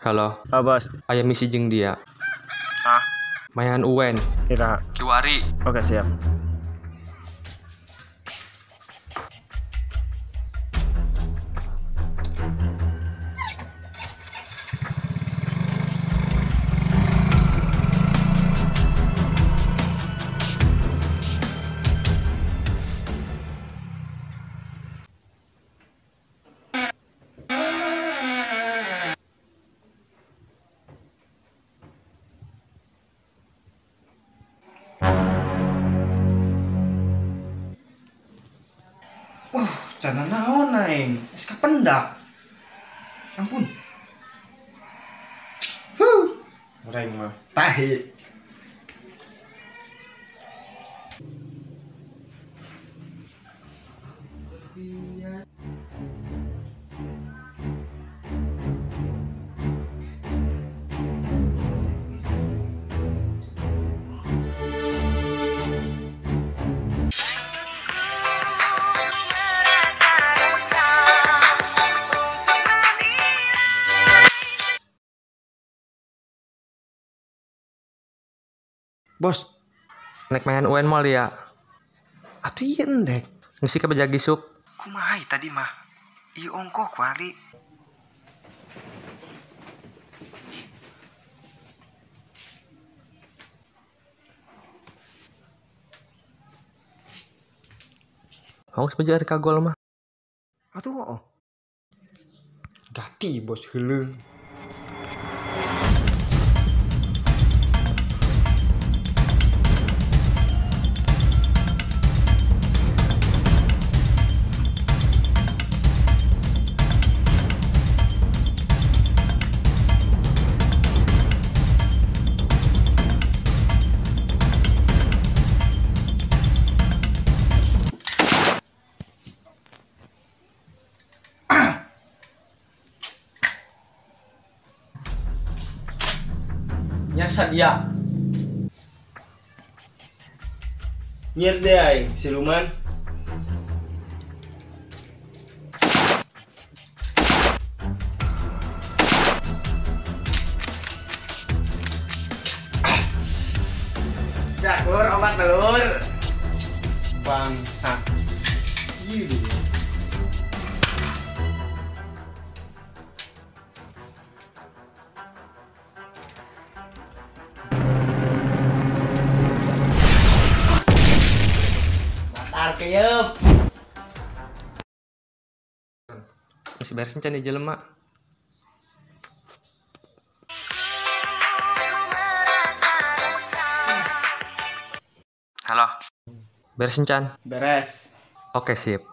Halo. Ah, bos. Aya misi jeung dia. Hah? Mayan UN. Iraha. Kiwari. Oke, siap. Cana naon aing, geus kapendak. Ampun. Huh. Urang mah tahi. Bos, Nek mayan UN moal ya. Atuh ieu endek. Ngisi ka beja gisuk. Kumaha tadi mah? Ieu ongkoh kuari. Awas beja ka gol mah. Atuh oh. Gati bos heuleung. Nyasa dia. Nyir deh aing siluman. Ya, telur obat telur. Bangsat. Iya. Keyep. Masih beres encan di jelema. Halo. Beres encan? Beres. Oke, sip.